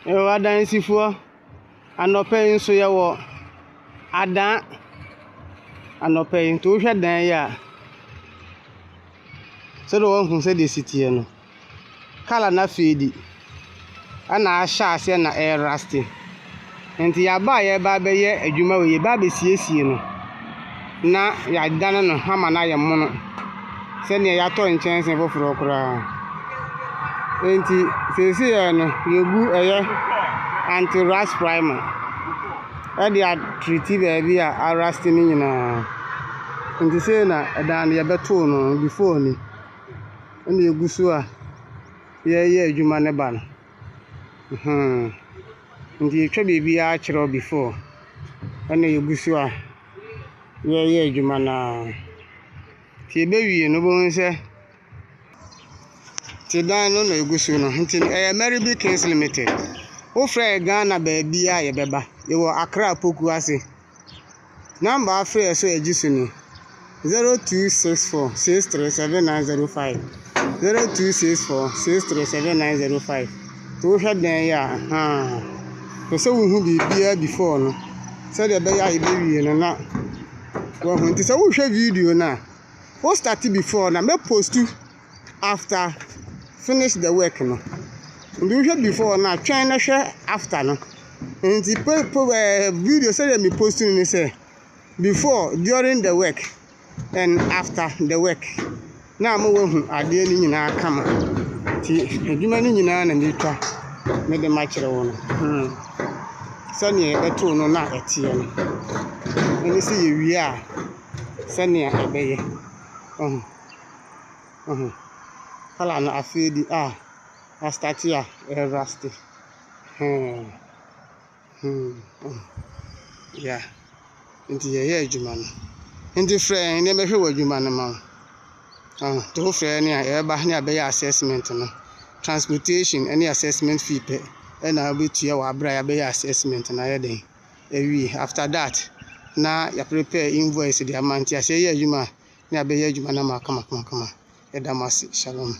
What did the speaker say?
Yɛwɔ adansifoɔ. Anɔpa yi nso yɛwɔ adan. Anɔpa yi nti wohwɛ dan yi a, sɛdeɛ woahu sɛdeɛ ɛsi teɛ no, colour no afeedi ɛna ahyɛ aseɛ na ɛreraste. Nti yɛaba a yɛreba abɛyɛ adwuma wei, yɛreba abɛsiesie no na yɛadane no ama no ayɛ mono sɛdeɛ yɛatɔ nkyɛnse foforɔ koraa. Nti seesei no yɛgu ɛyɛ anti-rust primer ɛde atreati baabi a arust no nyinaa. Nti sei na ɛdan no yɛbɛtoo no before ni ɛna yɛgu so a yɛreyɛ adwuma no ba no. Nti yɛtwa biribiara kyerɛ wo before ɛna yɛgu so a yɛreyɛ adwuma no ara. Nti yɛbɛwie no wobɛhu sɛ nti dan no na ɛgu so no. Nti ɛyɛ Merriby Kings Limited. Wofrɛ Ghana baabiara a yɛbɛba. Yɛwɔ Accra Pokuase. Number a afrɛ yɛ so a ɛgye so ni 0264 637905 0264 637905. Nti wohwɛ dan yi a ahaa pɛ sɛ wohu biribiara before no sɛdeɛ ɛbɛyɛ a yɛbɛwie no na woahu. Nti sɛ wohwɛ video no a, wo start before na mɛ post after finish the work no. Nti wohwɛ before no a, twɛn na hwɛ after no. Nti po po ɛɛ video sɛdeɛ me post no ne sɛ before, during the work and after the work. Na ama woahu adeɛ no nyinaa kama. Nti adwuma no nyinaa na metwa mede makyerɛ wo no. Sɛnea yɛbɛtoo no na ɛteɛ no. Ɛne sɛ yɛwie a sɛnea ɛbɛyɛ. Ɔho. Ɔho. Colour no afeedi a astart a ɛrust. Yeah. Nti yɛyɛ adwuma no. Nti frɛ yɛn na yɛbɛhwɛ w'adwuma no ma wo. Ɔho. Nti wofrɛ yɛn a yɛbɛba na yɛabɛyɛ assessment no. Transportation ne assessment fee pɛ ɛna wobɛtua wɔ abere a yɛabɛyɛ assessment no ayɛ den awie. After that na yɛaprepare invoice de ama nti sɛ yɛyɛ adwuma a na yɛabɛyɛ adwuma no ama wo kama kama kama. Yɛda mo ase. Shalom.